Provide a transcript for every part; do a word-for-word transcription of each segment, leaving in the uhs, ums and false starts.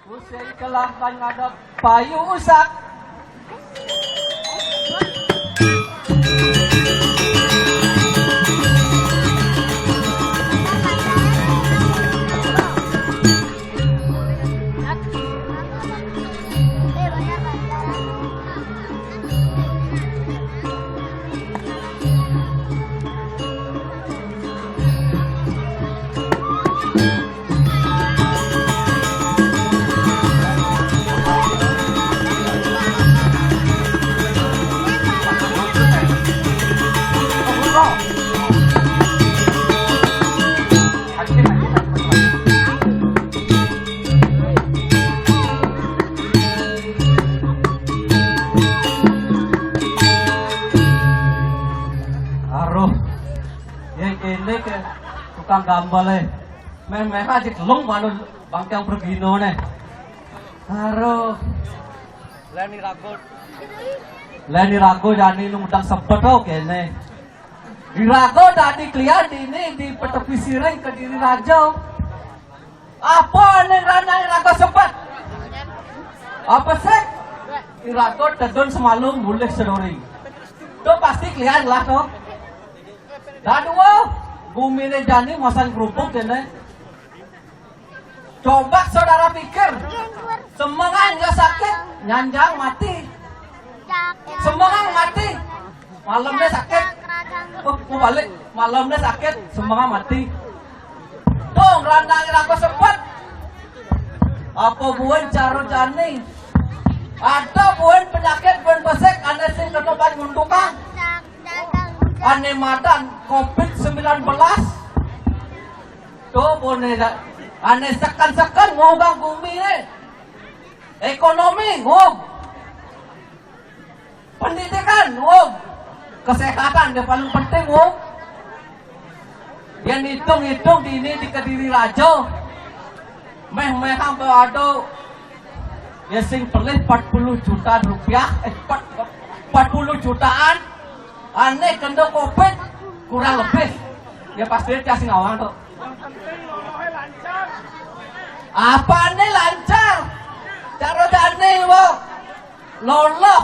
Usai kelampan ngadep payu usak. Aduh, ya kene ke tukang gambel, eh. Meh-meh aja kelung manut bangkang pergino ne. Aduh. Leni rago. Leni rago jani nu ngundang sebet, oh, kene. Irago dadi klian dini di petepi siring Kediri Rajo. Apa ning ranang irago sebet? Apa sih? Irago tedun semalam mulih seduri. Tuh pasti klian lah tuh. Dadua, gumine jani masang kerupuk kene. Coba saudara pikir, semengan ya sakit, nyanjang mati. Semengan mati, malamnya sakit. Oh, mau balik, malamnya sakit, semengan mati. Tuh, randang irago sebet. Apa buin cara jani? Ada buin penyakit, buin besik, ane sing kena ban ngundukan. Ane madan covid sembilan belas. Tuh, bone da-, ane seken-seken ngogak gumi ne. Ekonomi ngog. Pendidikan ngog. Kesehatan yang paling penting ngog. Yang hitung-hitung di ini di Kediri Rajo. Meh-meh sampai ada ya sing pelih empat puluh juta rupiah, eh, empat, empat puluh jutaan. Ane kena covid kurang lebih. Ya pasti dia sing awang tuh. Apa nih lancar? Cara jani, Bu. Loloh.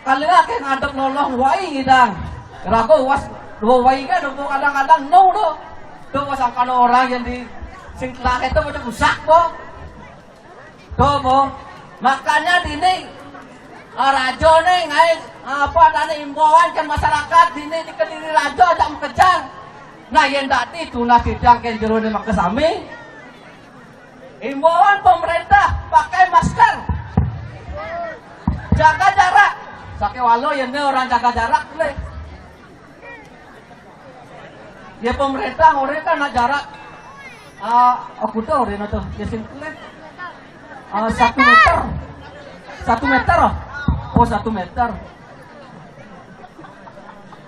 Kali nggak kayak ngadep loloh wai ngidang. Rago was dua wai kan, Bu, kadang-kadang no do. Tuh, pas angkana orang yang di sing terakhir itu macam rusak, Bu. Tuh, Bu. Makanya dini, ah, rajo nih, ngai, apa tadi imbauan ke masyarakat dini di Kediri Rajo ajak makejang. Nah, yang tadi tunas titiang ke jero ne makesami. Imbauan pemerintah pakai masker. Jaga jarak. Sake walo ya ne orang jaga jarak le. Ya pemerintah ore kan nak jarak. Ah, aku tuh ore no tuh. Ya sing kene. Ah, satu meter. Satu meter. Oh, satu meter.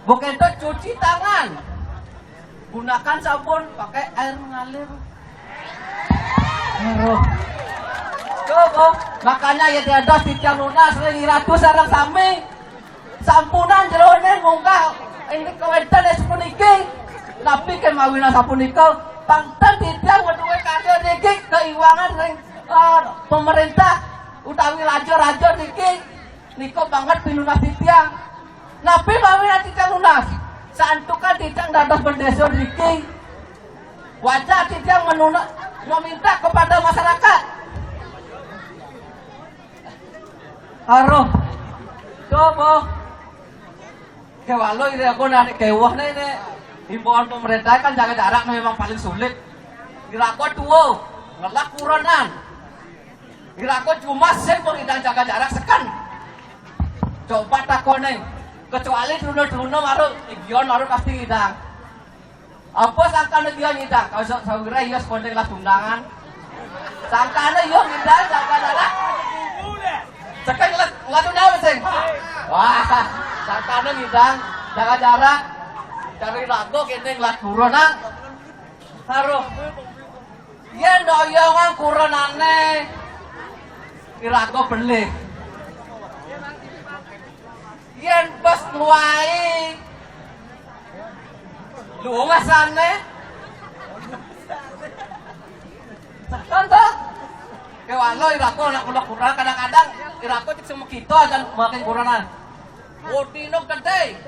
Bukan itu cuci tangan. Gunakan sabun, pakai air mengalir. Aduh. Tuh, Bu. Makanya ya tiada titiang nunas, Ratu sareng sami. Sampunan jero ne munggah ini kawénten sapuniki. Napi kemawinan sapunika, pangten titiang madué karya niki kaiwangan ring, eh, pemerintah utawi raja-raja niki. Nika banget pinunas titiang. Napi mawinan titiang nunas? Santukan titiang dados bendésa niki. Wajah titiang menuna-, meminta kepada masyarakat. Aduh. Tuh, Bu. Kewalo ini aku narik kewah nih, nih. Himbauan pemerintah kan jaga jarak memang paling sulit. Kira aku tuh, ngelak kurenan. Kira aku cuma sing mau kita jaga jarak seken. Coba takoné. Kecuali truna-truna baru, Gion baru pasti ngidang. Apa sangkana Gion ngidang? Kalau sa-, sawira iya sekondeng lah tundangan. Sangkana iya ngidang, sangkana lah. Sekarang lah, lah tundangan sing. Wah, sangkana ngidang, jaga jarak. Cari rago kéné ngeliat kuronan. Aduh. Yén doyongan kuronané, irago beli. Yén bes nuai, lungasané. Tekan to. Kéwala irago anak kula kurang, kadang-kadang irago cék sama kita dan makin kurangan. Udina gedé.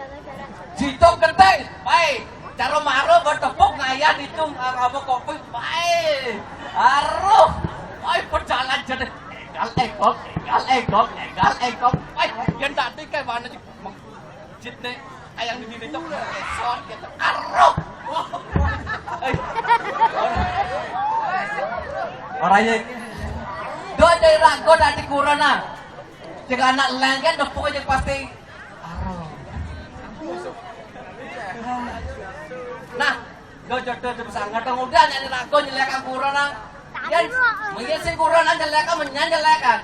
Jita gedé. Baé. Cara mara betepuk ngayah ditu, ah, apa kopi. Baé. Aruh. Baé, berjalan jadi. Énggal éngkok, énggal éngkok, énggal éngkok. Baé, yén tadi kayak mana sih? Jit né, ayang di diri tuh kesot gitu. Aruh. Wah. Éh. Ora ya. Do dari rago dari kurangan. Cék anak lengket nepuk aja pasti. Aroh. Nah, do jodoh jam sangat dong udah nyari rago nyelekan kurangan. Yan, mungkin si kurangan nyelekan, menyan nyelekan.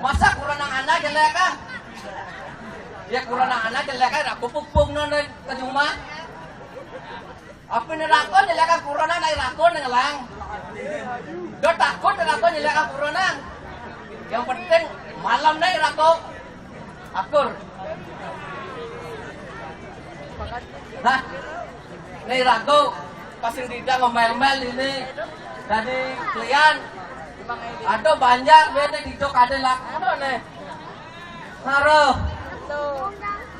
Masa kurangan anak nyelekan? Ya kurangan anak nyelekan, aku pupung nonton ke rumah. Apa né rago nyelekan kurangan, naik rago nenglang. Do takut rago nyelekan kurangan. Yang penting malam naik rago akur. Nah, né rago pasing tidak ngomel-mel ini. Tadi kalian ada banjar, beda di jok ada laku né. Haro.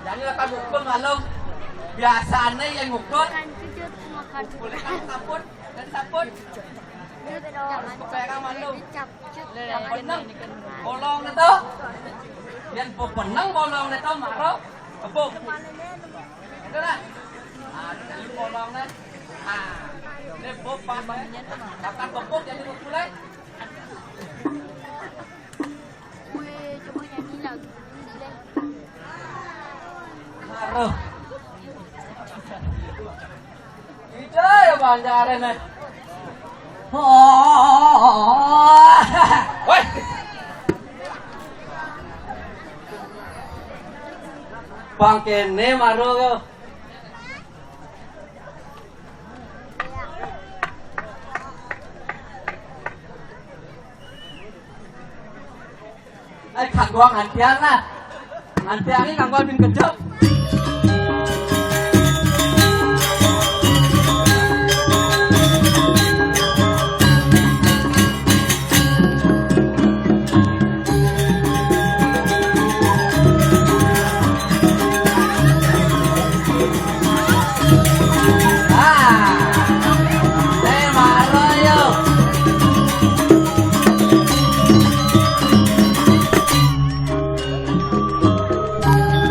Jadi lah kan ngukur malu. Biasanya yang ngukur. Boleh kan saput, dari saput. Harus kepegang malu. Yang benang bolong itu. Yang benang bolong itu maro. Kepuk. Itu lah. Nah, ini bolong nih. Nah, ini buk pas. Kapan kepuk jadi buk mulai. Weh, coba nyanyi lagu ini deh. Aduh. Ida ya bandare né. Oh. Woi. Bangkene maro. Ai, kanggo ngantian lah. Ngantian ini kanggo bin kejep. Ah, eh, marah yo.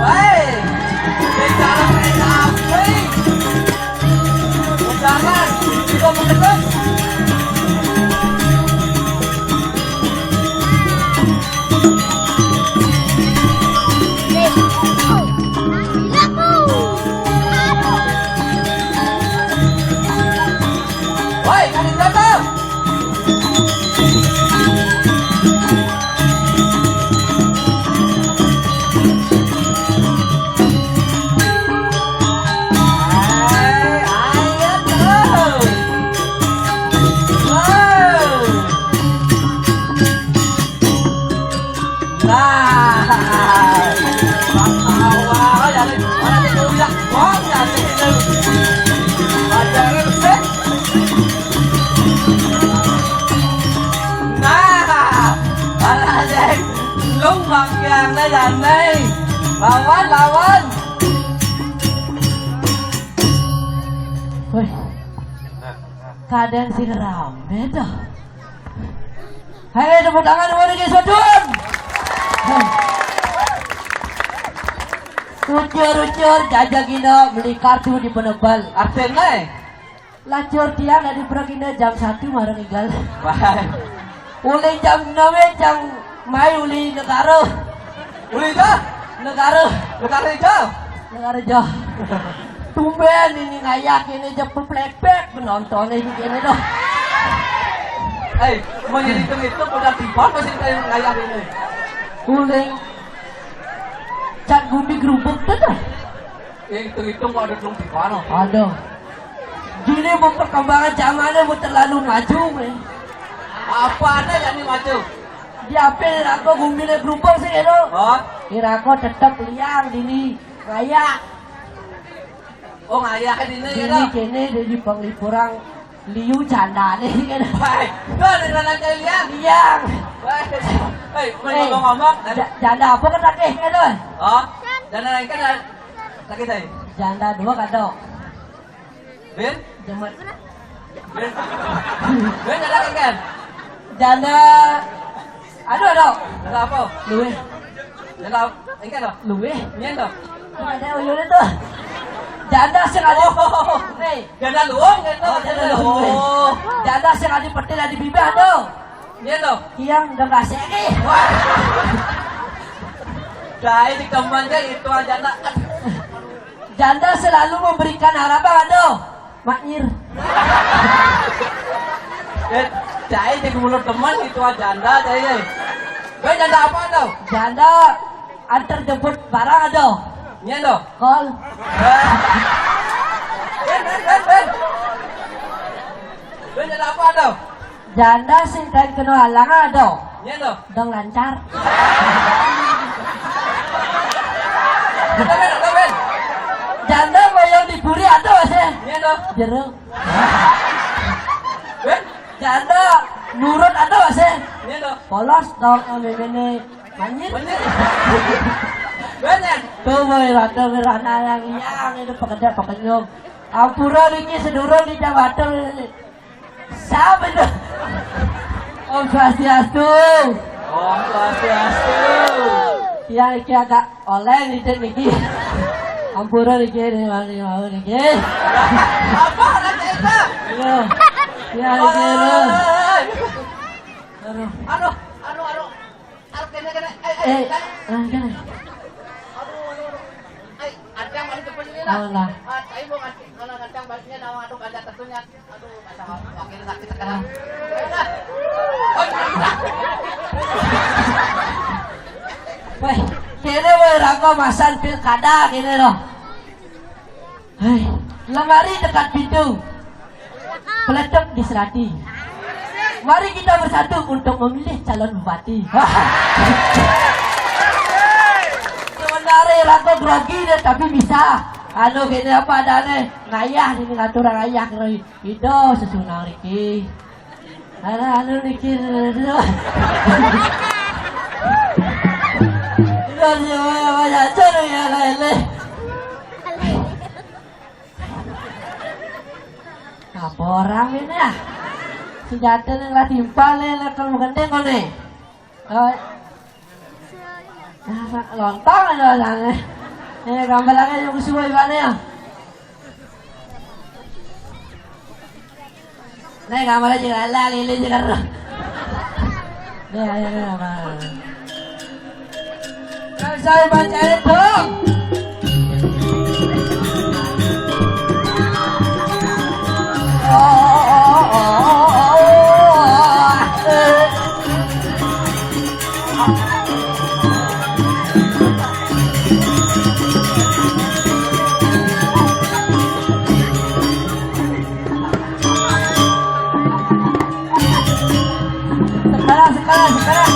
Baik. Bicara kereta api. Undangan, juga mengetuk. Woi, kalian datang. Nah, alah, Dek. Lung bangkiangna jani. Lawan, lawan. Wih. Keadaan sing rame dah. Hei, tepuk tangan buat Diki Sodun. Hei. Ucur-ucur, jajagina beli kartu di penebal. Artinya, eh? Lacur tiang dari Pragina jam satu marang énggal. Wah. Uli jam enam ya, jam mai uli negara. Uli dah. Negara, negara hijau. Negara hijau. Tumben ini ngayah ini jeput plepek penonton ini gini doh. Hei, mau jadi hitung-hitung udah tiba masih kayak ngayah ini. Kuning. Cat gumi gerubuk tuh dah. Ya, hitung-hitung kok ada dong tiba loh. Aduh. Gini mau perkembangan zamannya mau terlalu maju, weh. Apa ada yang ini maju? Di apa ni rako gumi le berubah sih gitu? Oh? Ni rako tetap liang dini ngayah. Oh, ngayah di ni gitu. Dini kene jadi penglipuran liu janda ni gitu. Baik. Tuh, ada orang cari liang. Liang. Baik. Hei, mau Eh, ngomong-ngomong. Ja- janda apa kata ke gitu? Oh, janda lain kan ada. Sakit, eh? Janda dua kado. Ben? Jamat. Ben? Ben ada kan? Janda. Aduh, aduh. Janda apa? Luweh. Janda apa? Enggak loh. Luweh. Ini loh. Ada uyun itu. Janda sing ada. Oh. Hei. Janda luwung gitu. Oh, janda luwung. Oh. Janda sing ada petir ada bibir aduh. Ini loh. Yang udah kasih. Wah. Dari dikembangkan itu aja nak. Janda selalu memberikan harapan aduh. Maknyir. Eh, cai di mulut teman itu janda cai. Gue janda apa tuh? Janda antar jemput barang aduh. Iya tuh. Kol. Ben, ben, ben, ben. Gue janda apa tuh? Janda sing kain kena halangan aduh. Iya tuh. Dong lancar. Janda boyong di puri aduh sih. Iya tuh. Jeruk. Janda nurut aduh sih. Polos dong ini ini. Manjir. Bener. Tuh boy rada merana yang yang itu pekerja pekenyum. Ampura niki sedurung di jabatan. Siapa itu? Om Swastiastu. Om Swastiastu. Ya iki agak oleh nitip niki. Ampura niki, mau niki. Apa rasa itu? Iya. Ya iki lho. Aduh. Aduh, aduh, aduh. Aduh, kena, kena. Eh, eh, eh, ah, kena. Aduh, aduh, aduh. Ai, ada yang balik cepat ini lah. Alah. Ah, saya mau ngasih, kalau ada yang baliknya nama aduh ada tentunya. Aduh, kata wakil sakit sekarang. Weh, kene weh rangka masan pilkada kene loh. Hei, lemari dekat pintu. Peletek di serati. Mari kita bersatu untuk memilih calon bupati. Sebenarnya rangka grogi deh tapi bisa. Anu kene apa adane? Ngayah ini ngatur ngayah kene. Itu sesunang Riki. Ada anu Riki. Itu siapa yang banyak cari ya lain. Apa orang ini ah? Senjata ni lah timpal ni lah kalau gendeng kau ni. Oh. Nah, lontong aja sana. Eh, gambar lagi yang kusuai mana ya? Nah, gambar aja lah, lele aja kan. Ya, ya, ya, Bang. Kan saya baca itu. Oh, oh, oh, oh, oh, oh. Sekarang, sekarang, sekarang.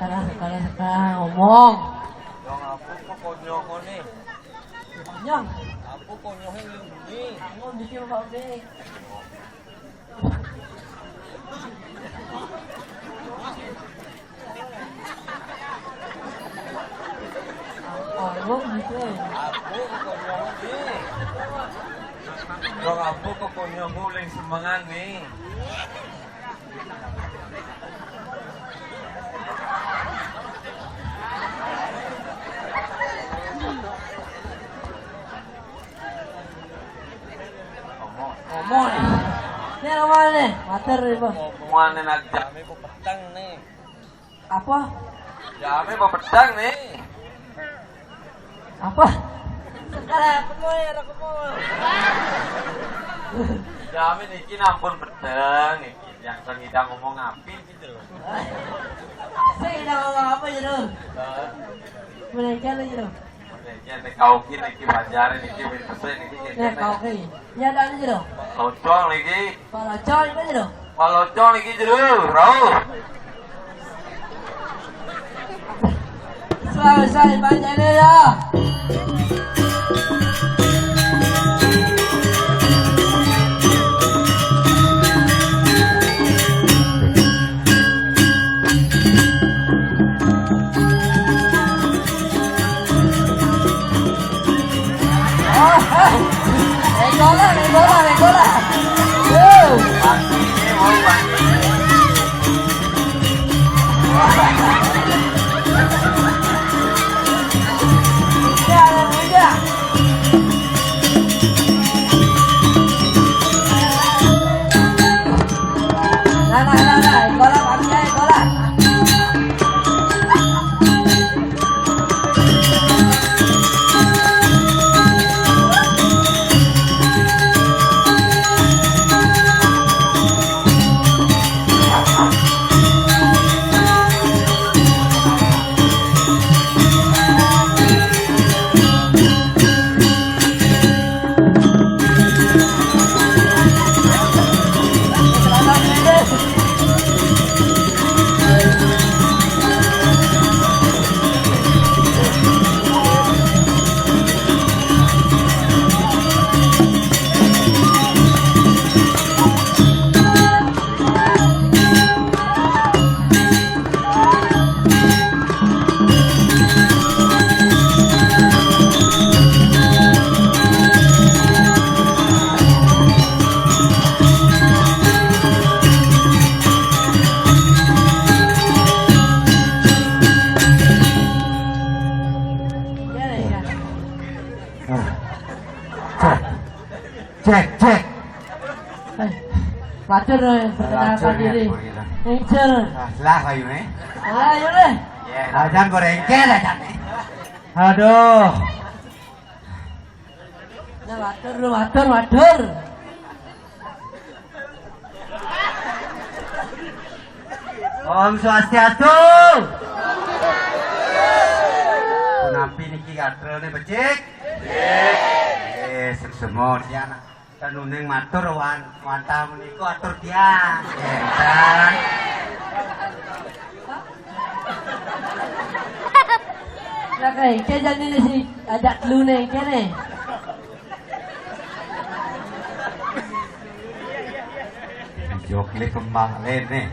Sekarang, sekarang, sekarang ngomong. Yang apa kok konyol kau ni? Konyol. Apa konyolnya lu ni? Ngomong dikit, Pak Be. Apa ngomong gitu? Apa konyol? Semengan nih. Ngomong. Ngomong nih. Ini ngomong nih, mater nih, Bang. Ngomongan nih, nak jame apa peteng nih? Apa? Jame apa peteng nih? Apa? Sekarang aku mau ya, aku mau. Jame niki nampun peteng niki. Yang sengidang ngomong apin gitu loh. Saya udah ngomong apa, Jero? Hah? Mereka lagi, Jero. Oke, kau kira iki pancare iki wis pesik iki. Ya, kau kira. Ya, ada aja dong. Locong iki. Pak Locong, apa aja dong? Pak Locong iki jero, rauh. Selamat saya pancare ya. Naik bola, naik bola, naik bola. Wow. Udah, udah. Nah, nah, nah, nah, bola, Bang, ya, bola. Cek, cek, cek. Eh, matur, eh, perkenalkan diri. Matur, ya, Bu, gitu. Angel. Ah, lah, ayo, eh. Ayo, deh. Ya, lah, jangan goreng, cek, lah, jangan, eh. Aduh. Nah, matur, lu matur, matur. Om Swastiastu. Punapi niki gatrane becik? Becik. Nggih, sing semur ya. Sanuning matur wan-, wantah menika atur tiang. Enten. Lah, kae, kae jane ne si ajak telu ne, kene. Jok le kembang le ne.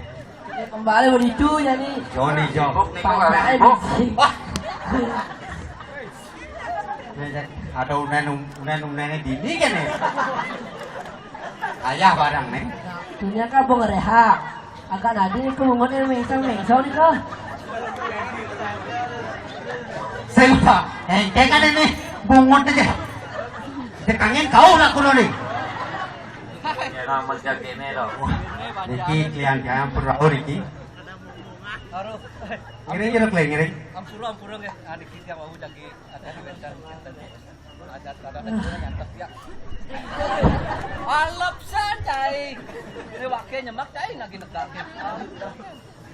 Kembang le begitu jane. Joni jok. Pakai besi. Wah. Ada unen, unen, unene dini kene. Ayah barang ne. Dunia kabung reha. Agak nadi ke bungut ne mengsong-mengsong ne ke. Saya lupa. Engke kan ini bungut aja. Dekangin kau lah kuno nih. Ya, nama jagene loh. Wah, niki klian-klian pura niki. Aduh. Ngiring jeruk le, ngiring. Ampura, ampura nggih. Ah, niki tiang wau jagi ada di wétan. Ada, ada, ada nyantep ya. Alep san, cai. Ini wake nyemak, cai, lagi negak.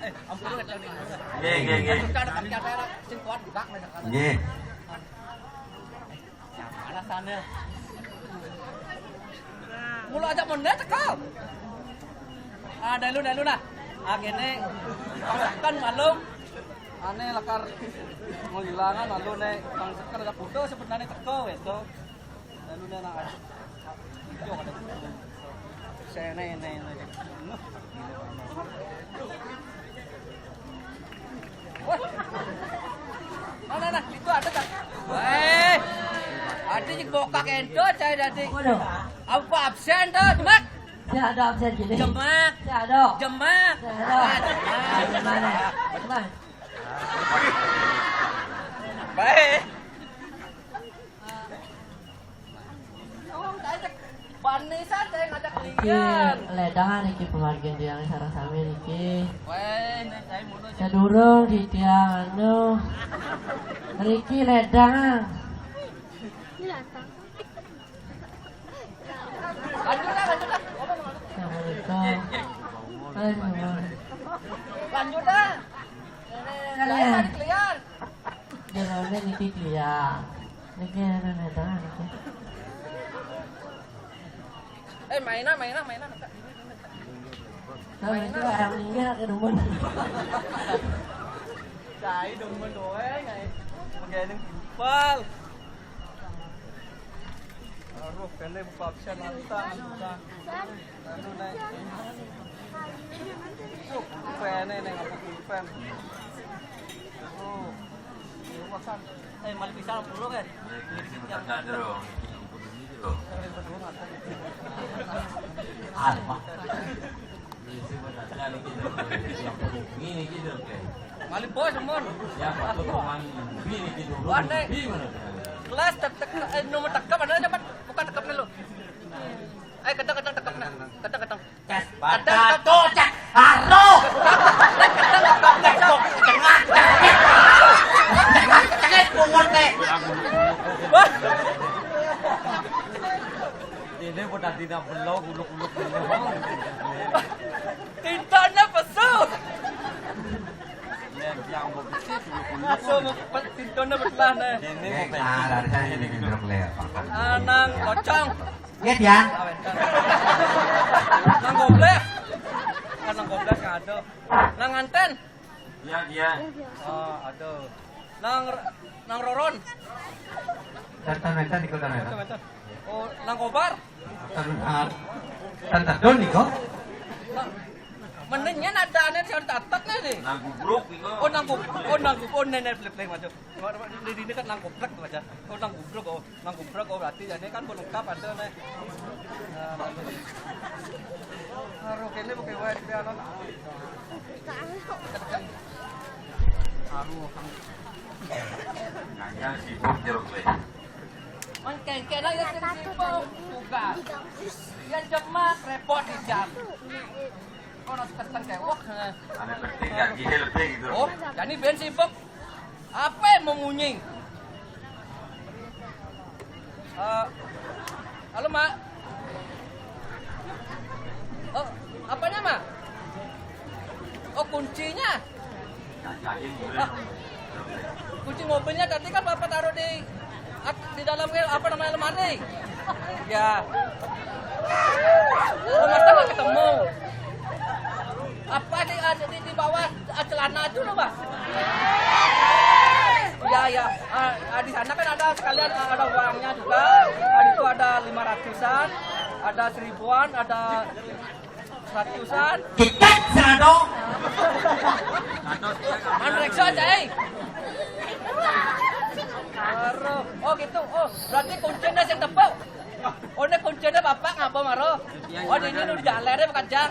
Eh, ampura nggih, cai. Nggih, nggih, nggih. Ada kerja daerah, sing kuat juga, misalkan. Nggih. Mana sana? Mula aja mendet teko. Ah, dalu, dalu nah. Ah, kene. Kan malu. Ane lakar ngilangan lalu ne pangseker ada kuda sebenarnya teko wis to. Dalu ne nak. Sene, ne, ne. Wah. Mana, nah? Itu ada tak? Weh. Ada yang bokak ento, saya tadi. Waduh. Apa absen tuh, Demak? Cak Dok, bisa gini. Jemak. Cak Dok. Jemak. Cak Dok. Ah, jemak. Jemak. Jemak. Baik. Bani saja ngajak lian. Ledangan niki penghargaan tiang sareng sami niki. Weh, ini saya mulu. Sadurung di tiang anu. Riki ledangan. Lanjut lah, lanjut lah. Assalamualaikum. Waalaikumsalam. Lanjut lah. Kalian. Jangan niki klian. Niki anu netra niki. Eh, mainan, mainan, mainan. Nah, itu orang meninggal ke demen. Cai demen doang, ai. Begini kumpal. Aduh, kene buka absen lantas. Anu, Neng. Pulpen, Neng, apa pulpen? Oh. Ini makan. Eh, mali pisang puluh, eh. Ini sebentar, Kak, dulu. Ini dulu. Alamak. Ini sebentar, Kak, ini gitu. Ini gitu, oke. Mali bos, mon. Ya, Pak, tuh, Bang. Ini gitu. Wah, Neng. Ini mana, Kak? Kelas tek-, tek-, eh, nomor tekep ada, dapat buka tekep dulu. Eh, kenceng, kenceng, tekepnya. Kenceng, kenceng. Cek, baca, tuh, cek, aduh. Cek, cek, cek, pungut, teh. Wah. Ini udah tidak belok, uluk-uluk ini. Tintanya pesu. Yang mau kecil, uluk-uluk. Pesu, tintanya betelah, nih. Ini mau pensiun. Ah, dari saya ini, ini, ini. Anang kocong. Iya, Tiang. Nang goblek. Ah, nang goblek nggak ada. Nang nganten. Iya, iya. Oh, aduh. Nang, nang roron. Tenten, tenten, ikut tenten. Tenten, tenten. Oh, nang kobar. Tenten, ah, tenten don, Niko. Nang, menenya ada aneh sing catet nih, nih. Nang gubruk, Niko. Oh, nang gub-, oh, nang gub-, oh, nenek flip, flip, maju. Di, di ini kan nang goblek tuh aja. Oh, nang gubruk, oh. Nang gubruk, oh, berarti ya ini kan belum lengkap ada, nih. Nah, aduh, kene pakai wae, dia anak. Aduh, kang. Nanya sibuk jeruk, weh. Man, kengkena ya sing sibuk, tugas. Ya jemak, repot di jam. Kono ketan kayak, wah. Ada penting, ya, gini lebih gitu. Oh, jadi ben sibuk. Apa yang memunyi? Eh, halo, Mak. Oh, apanya, Mak? Oh, kuncinya. Ah, kunci mobilnya tadi kan Bapak taruh di at-, di dalam, apa namanya, lemari. Ya. Oh, Mas, nggak ketemu. Apa di, di, di bawah, ah, celana itu loh, Mas? Ya, ya. Ah, ah, di sana kan ada sekalian, ah, ada uangnya juga. Ah, itu ada lima ratusan, ada seribuan, ada seratusan. Kikat serado. Andreksa, cai. Aduh. Oh, gitu. Oh, berarti kuncinya sing tepuk. Oh, ini kuncinya Bapak ngapa, Maro? Oh, ini nu di jalan deh, Pak Jang.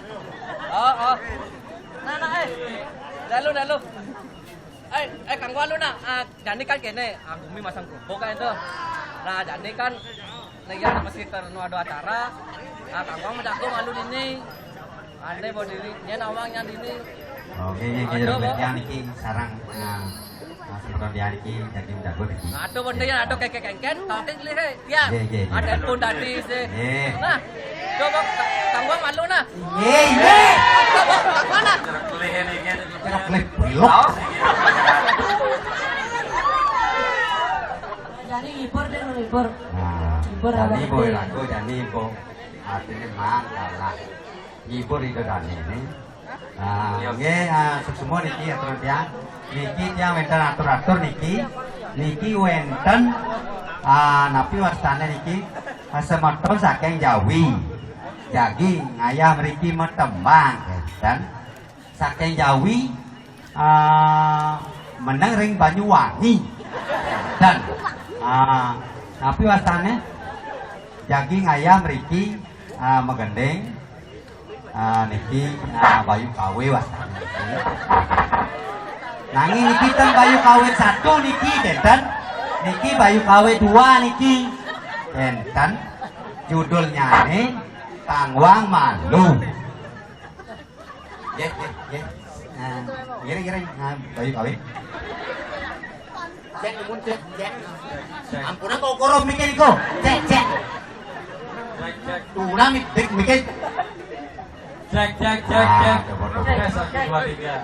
Oh, oh. Nah, nah, eh. Lalu, lalu. Eh, eh, Kang Walu, nah, ah, jani kan kene, ah, Gumi masang kerupuk kan itu. Nah, jani kan, nih ya, mesti terus ada acara, ah, Kang Wang menjago malu dini. Ane mau dini, dia nawang yang dini. Oke, ini ada kita berarti niki sarang, nah, nah, seperti hari ini, jadi menjago niki. Aduh, bener ya, aduh, kengken, kengken, kau kan lihat, ya. Iya, iya, iya. Ada pun tadi sih. Iya. Nah, coba Kang Wang malu, nah. Iya, iya. Coba, Kang Wang, nah. Gerak leh ini, kan. Gerak leh, belok. Laos, iya. Jadi ngibur deh, ngibur. Nah, ngibur jadi apa boy deh? Lagu, jadi boy. Artinya mang, kalah. Ngibur itu tadi ini. Nah, nggih, ah, semua niki ya, terus ya. Niki tiang wenten atur-atur niki. Niki wenten, ah, napi wastane niki? Ah, semeton saking Jawi. Jagi ngayah mriki metembang, wenten. Saking Jawi, ah, meneng ring Banyuwangi. Dan, ah, napi wastane? Jagi ngayah mriki, ah, megending. Ah, niki, ah, Bayu K W wastane niki. Nanging niki ten Bayu K W satu niki, kenten. Niki Bayu K W dua niki, kenten. Judulnyane Tangwang Malu. Nggih, nggih, nggih. Nah, ngiring, ngiring. Nah, Bayu K W. Cek, nuwun, cek, cek. Ampun, kok korup mikir iku. Cek, cek. Cek, cek. Tulang mik-, mik-, mikir. Cek, cek, cek, cek. Ah, coba, coba. Oke, satu, dua, tiga.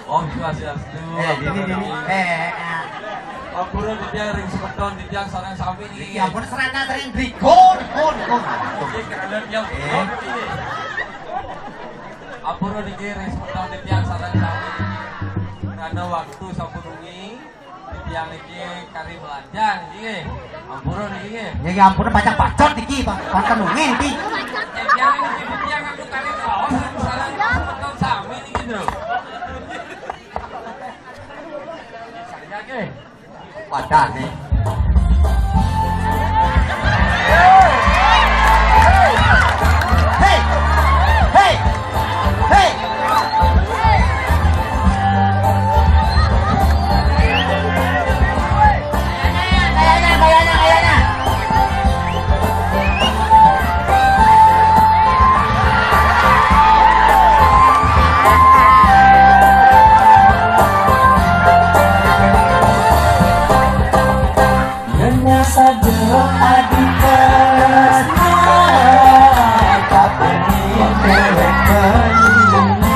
Om Swastiastu. Eh, dini, dini. Eh, eh. Ampura titiang ring semeton titiang sareng sami niki. Iki ampun serana sering drigo, drigo, drigo. Nggih, kerana titiang. Eh. Ampura niki ring semeton titiang sareng sami. Kerana waktu sampun wengi. Titiang niki kari belajar niki nggih. Ampura niki nggih. Nggih, nggih, ampura pacak bacot niki, Pak. Pacak nungin niki. Titiang niki titiang aku kari kaos aku sareng betul sami niki, Bro. Sareng nggih. Wadah nih. Hei! Hei! Hei! Kayaknya, kayaknya, kayaknya. Ngenyah saja adi tresna, tak pening dewek kelini.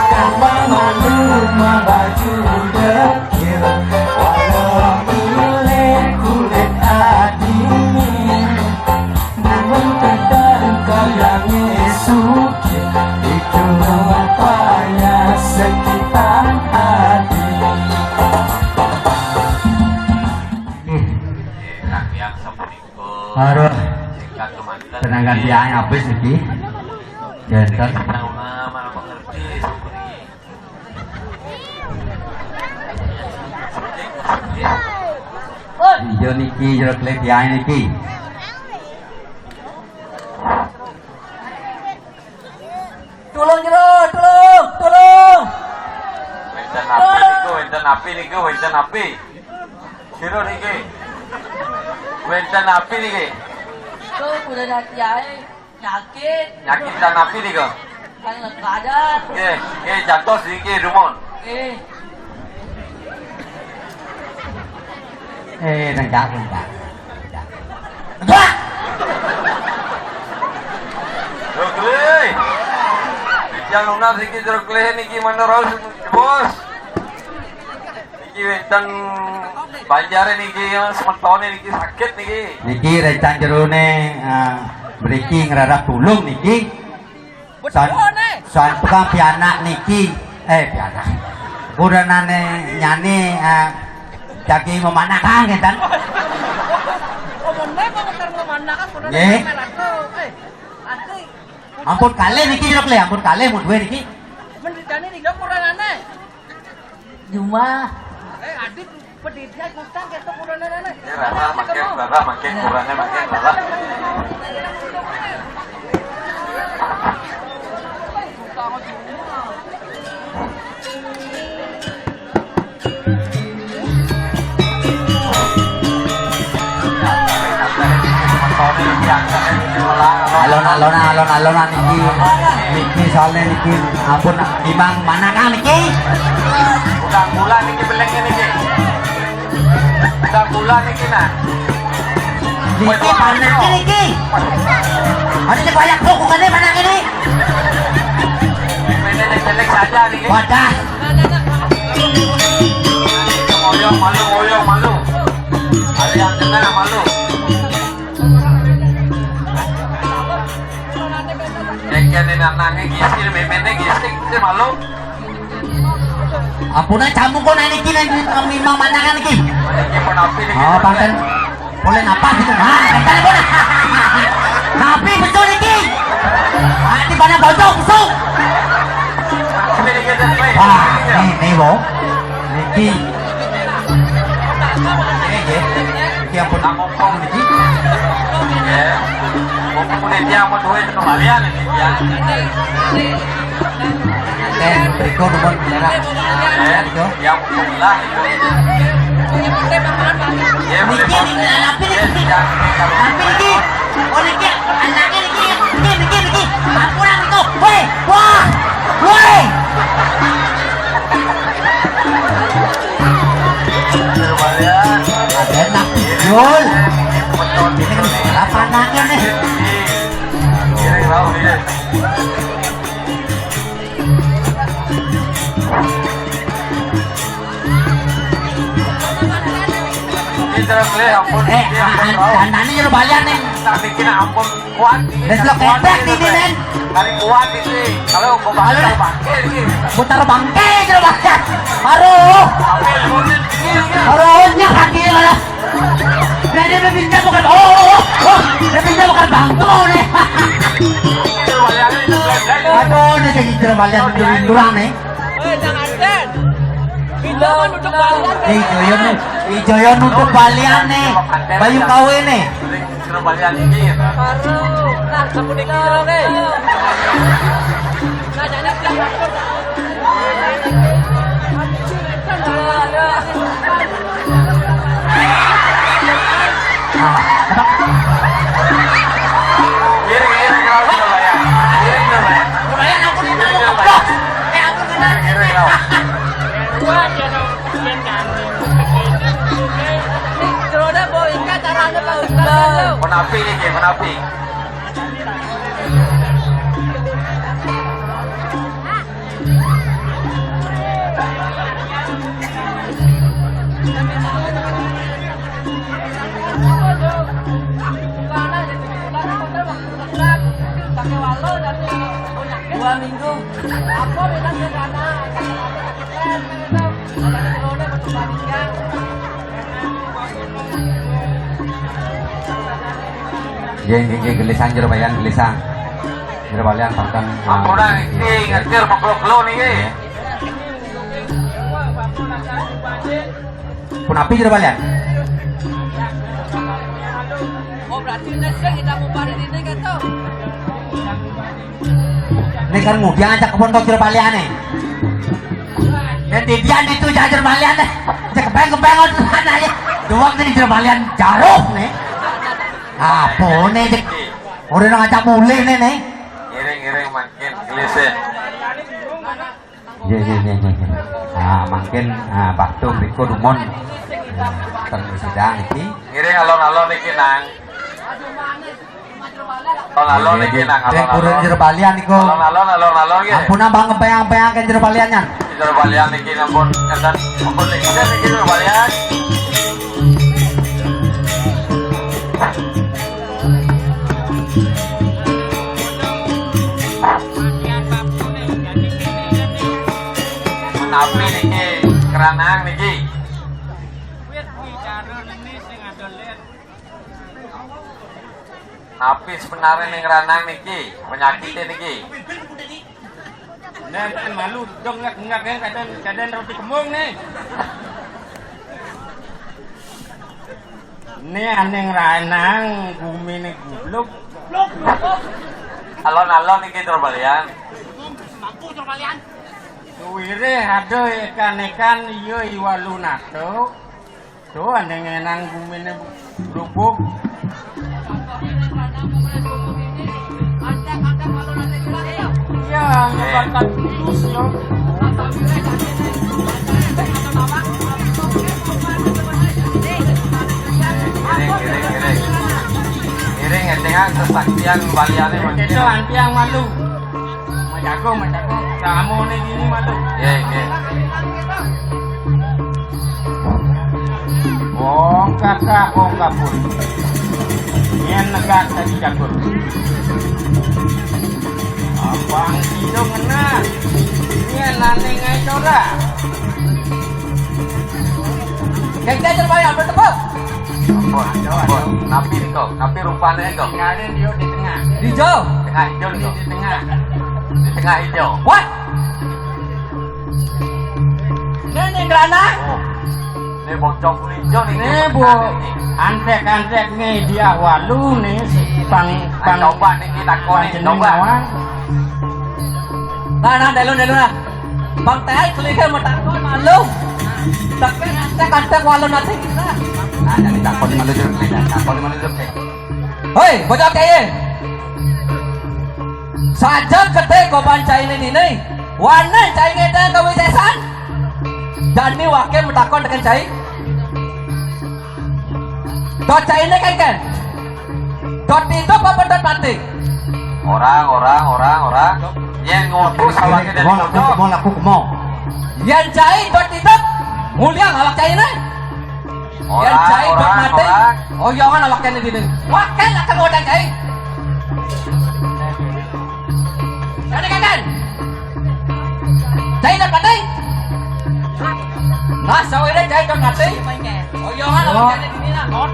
Kang Bang malu mabaju dekil, walau ilik kulit adine. Namun kadang kayane sugih, itu rupanya sekitar adi. Aduh. Tenaga tiang habis iki. Jantan. Iya niki, jero kletian niki. Tulung, jero, tulung, tulung. Wenten api niku, wenten api niku, wenten api. Jero niki. Wenten api niki. Tuh, udah nanti ae. Nyakit. Nyakit dan api nih kok. Kan lekadan. Nggih, nggih, jantos niki dumun. Nggih. Eh, tengkak, tengkak. Tengkak. Lho, Gle. Bijang lunas iki jero Gle niki mana raos, Bos. Niki wenten banjare niki ya, semetone niki sakit niki. Niki recan jerone, eh, mriki ngrarap tulung niki. San-, betul, Nek. San tukang pianak niki, eh, pianak. Kurenane nyane, eh, dadi memanakan ngeten. Oh, memang ngeter memanakan, kurenane nggih. Merak tuh. Eh, asli. Ampun kalih niki, Lho, Kle, ampun kalih mun duwe niki. Mendritane niki kurenane. Jumah. Eh, adit, peditnya kutang ketok udah nenek. Ya, rara, makin rara, makin kurangnya makin rara. Alon-alonan, alon-alonan niki. Niki soalnya niki ampun, Imang mana Kang niki? Udah bulan niki belengnya niki. Udah bulan niki nah. Niki panak niki. Ada sing banyak bukannya panak ini. Ini jelek saja niki. Wadah. Oyong malu, oyong malu. Ada yang kena malu. Jengkel ini anaknya gisil, memene gisil, gisil malu. Ampun, camu kok nang iki, nang memang mandangan iki. Ini pun api nih. Oh, panten. Boleh napas itu. Ah, panten pun. Tapi betul iki. Ah, di mana bocok, busuk. Wah, ini, ini, Bo. Niki. Nggih, nggih. Niki ampun ngomong niki. Nggih. Udah dia mau duit kembalian ini dia. Eh, berikut nomor biara. Eh, dia mau pulang. Niki, niki, napi niki? Napi niki? Oh, niki, anaknya niki, niki, niki, niki. Ampun, niki. Woi, wah, woi. Ada nak Jul. Ini apa anaknya nih? Kita beli ampun. Eh, an- an- anaknya jero balian nih. Tak bikin ampun kuat. Des lo kuat ketek ini, Den. Kali kuat ini. Kalau mau bakar bangke ini. Putar bangke jero balian. Aduh. Ampun, ini, ini. Aduh, nyak kaki lah. Dia, dia, dia pindah bukan, oh, oh, oh, oh. Dia pindah bukan bangku nih. Aduh, ini jadi jero balian kurang nih. Eh, jangan, Den. Pinjaman untuk balian. Eh, Joyo nu, eh, Joyo nu untuk balian nih. Bayu kawin nih. Jero balian ini. Baru. Nah, aku dikira nih. Nah, jadi Menapi nih, menapi. Dua minggu. Nggih, nggih, nggih, gelisang jero balian, gelisang. Jero balian pakan. Ampun, ah, niki ngetir peglo-gelo niki. Punapi jero balian? Oh, berarti ini sing kita muparin ini kan tuh. Ini kan ngudiang ajak kebon kok jero baliane. Dan didian itu jajar baliane. Cek kebeng-kebeng sana ya. Doang tadi jero balian jaruh nih. Apa nih cek? Udah ngajak mulih nih nih. Ngiring-ngiring makin gelisah. Iya, iya, iya, iya, iya. Nah, mungkin, nah, waktu berikut umum. Ten sidang iki. Ngiring alon-alon iki, Nang. Alon-alon iki, Nang, alon-alon. Kurun jero balian niku. Alon-alon, alon-alon iki. Ampun, Bang, ngepeyang-peyang kan jero baliannya. Jero balian iki, ampun, enten, ampun, iki, iki jero balian. Napi niki keranang niki? Napi sebenarnya ning ranang niki, penyakit niki? Nek malu dong ngak-ngak ya, kadang, kadang roti kembung nih. Ini aneh ranang, bumi ini gubluk. Alon-alon iki Trobalian. Suwire ada ikan-ikan iya iwalu nato. Tuh aneh ngenang bumi ini lubuk. Iya, ngebakat putus ya. Ngiring, ngiring, ngiring. Ngiring, ngetengan kesaktian baliane. Itu antiang malu. Majago, majago. Kamu nih gini malu. Iya, iya. Wong kakak, wong kapur. Yen negak tadi dapur. Abang Ijo ngena. Yen nane ngai ora. Keke coba ya, bertepuk. Ampun, ampun. Napi niko, napi rupane niko. Tinggalin dia di tengah. Di jauh. Tengah ijo niko. Di tengah. Di tengah ijo. What? Ini nih, Grana. Oh. Ini bocok ijo nih. Ini, Bu. Antek-antek nih dia walu nih. Pang, pang, coba niki takoni, panjenengan coba. Nah, nah, dulu, dulu, nah. Bang Tehai kelihatan mau takon malu. Tapi nanti kantek walau nanti kita. Nah, jadi takoni malu dulu, nah, takoni malu dulu. Hoi, bocah kaya. Saja kete koban cai ini dini. Wana cai ngedang kawisesan. Dani wakil metakon dengan cai. Dot cai ini kan kan. Dot hidup apa dot mati? Orang, orang, orang, orang. Yang ngobrol sama kita di mau laku, mau laku, mau. Yang cai dot hidup. Mulia awak cai ini. Yang orang, cai dot orang, mati. Orang. Oh, iya, mana wakil ini dini? Wakil akan mau cai. Ada kan? Cai dot mati. Nah, sawire cai dot mati. Oh, iya, mana wakil ini dini, nah.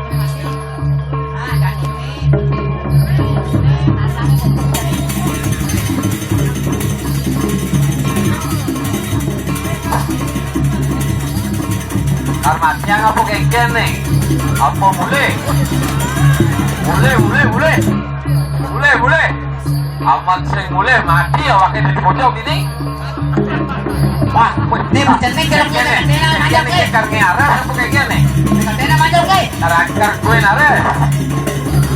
Karmatnya ngapa kengken nih? Apa mulih? Mulih, mulih, mulih. Mulih, mulih. Amat sing mulih mati awake di pojok ini. Wah, ini macam ni kira kira kira macam ni. Kengken nih, karne aras apa kengken nih? Kira kira macam ni. Karakter gue naras.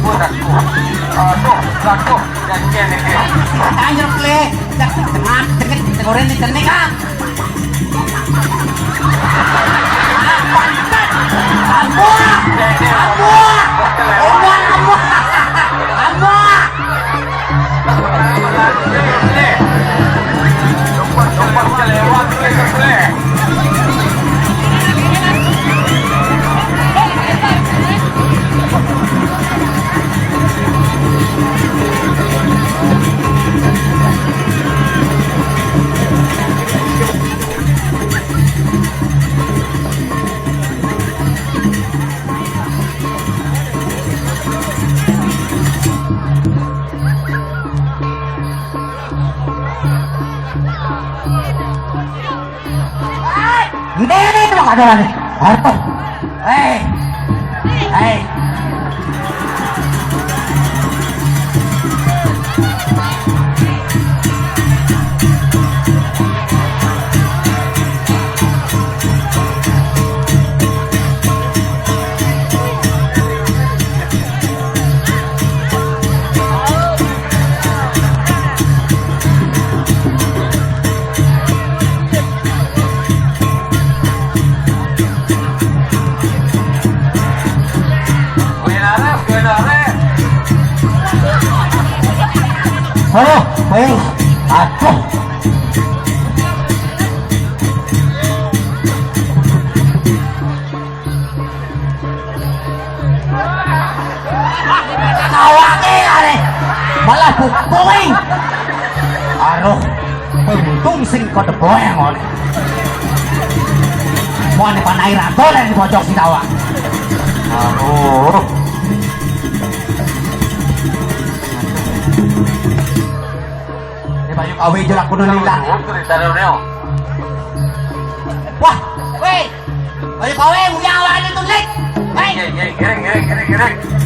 Wah, aduh. Aduh, aduh. Kengken nih. Anjir, play. Dah, tengah, tengah, tengah, tengah, tengah. Ini, ini, ini, ada lagi. Harto. Hei. Hei. Halo, baik. Aduh. Awake are malah bukti. Aduh, untung sing kok deboe ngono. Mau nih panai rato yang di pojok si tawa. Aduh. Ini banyak awe jelak kudu lila. Wah, weh. Ayo kowe nguyak awake tuh, Lik. Hei. Nggih, nggih, ngiring, ngiring, ngiring, ngiring.